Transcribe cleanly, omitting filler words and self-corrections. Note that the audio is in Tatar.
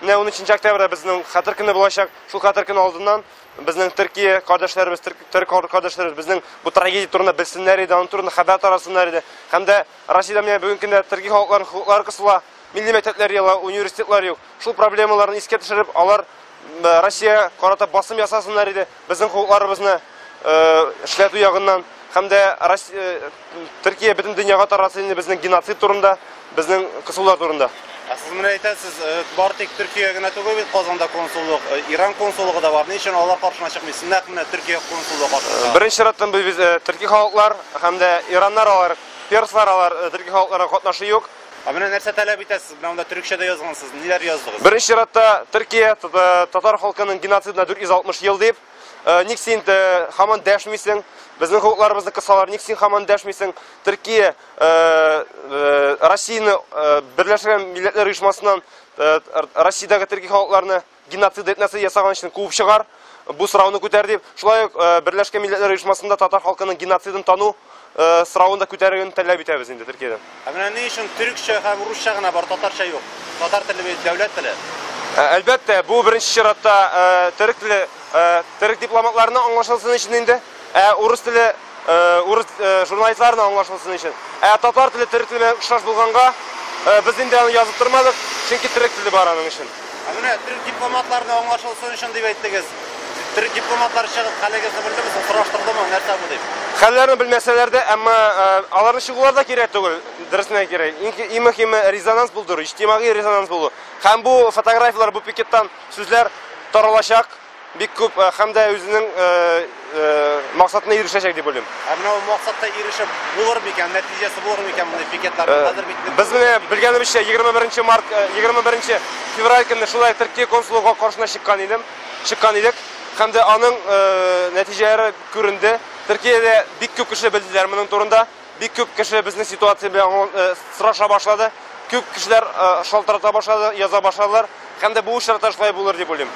Менә 13 октябрьдә безнең хәтер көне булачак. Шул хәтер көне алдыннан безнең Төркия кардәшләребез, төрек кардәшләребез безнең бу трагедия турында белсеннәр иде, аның турында хәбәр таратсыннар иде. Һәм дә Россиядә менә бүгенге көндә төрки халыкларның хокуклары кысыла, милли мәктәпләр ела, университетлар юк. Шул проблемаларны искә төшереп, алар Россия карата басым ясасыннар иде, безнең хокукларыбызны эшләтү ягыннан. Һәм дә Төркия бөтен дөньяга таратсын инде безнең геноцид турында, безнең кысулар турында. Ә сез менә әйтәсез, бар тик Төркия генә түгел бит Казанда консуллык, Иран консуллыгы да бар. Ни өчен алар каршына чыкмыйсыз? Нәкъ менә Төркия консуллыгы каршында. Беренче чираттан без төрки халыклар һәм дә ираннар алар, перслар алар төрки халыкларга катнашы юк. Ә менә нәрсә таләп итәсез? Менә монда төрекчә дә язгансыз. Ниләр яздыгыз? Беренче чиратта Төркия татар халкының геноцидына 460 ел дип, ник син һаман дәшмисең? Безнең хокукларыбызны кысалар, ник син һаман дәшмисең? Төркия Россияне Берләшкән Милләтләр Оешмасыннан Россиядәге төрки халыкларны геноцид этносы ясаган өчен куып чыгар. Бу сорауны күтәр дип, шулай ук Берләшкән Милләтләр Оешмасында татар халкының геноцидын тану соравын да күтәрүен таләп итәбез инде Төркиядән. Ә менә ни өчен төрекчә һәм русча гына бар, татарча юк? Татар теле бит дәүләт теле. Әлбәттә, бу беренче чиратта төрек теле төрек дипломатларына аңлашылсын өчен инде, ә урыс теле урыс журналистларына аңлашылсын өчен. Ә татар теле төрек теле белән охшаш булганга, без инде аны язып тормадык, чөнки төрек теле бар аның өчен. Ә менә төрек дипломатларына аңлашылсын өчен дип әйттегез. Төрек дипломатлары чыгып хәлегезне белдеме соң, сораштырдымы, нәрсә бу дип? Хәлләрне белмәсәләр дә, әмма аларны чыгулар да кирәк түгел, дөресенә кирәк. Иң мөһиме резонанс булдыру, иҗтимагый резонанс булу. Һәм бу фотографияләр, бу пикеттан сүзләр таралачак бик күп һәм дә үзенең максатына ирешәчәк дип уйлыйм. Ә менә ул максатка ирешеп булыр микән, нәтиҗәсе булыр микән мондый пикетларның? Хәзер бит Без менә белгәнебезчә 21 март, 21 февраль көнне шулай Төркия консуллыгы каршына чыккан идем. Чыккан идек. Һәм дә аның нәтиҗәләре күренде. Төркиядә бик күп кеше белделәр моның турында. Бик күп кеше безнең ситуация белән сораша башлады. Күп кешеләр шалтырата башлады, яза башладылар. Һәм дә бу очракта шулай булыр дип уйлыйм.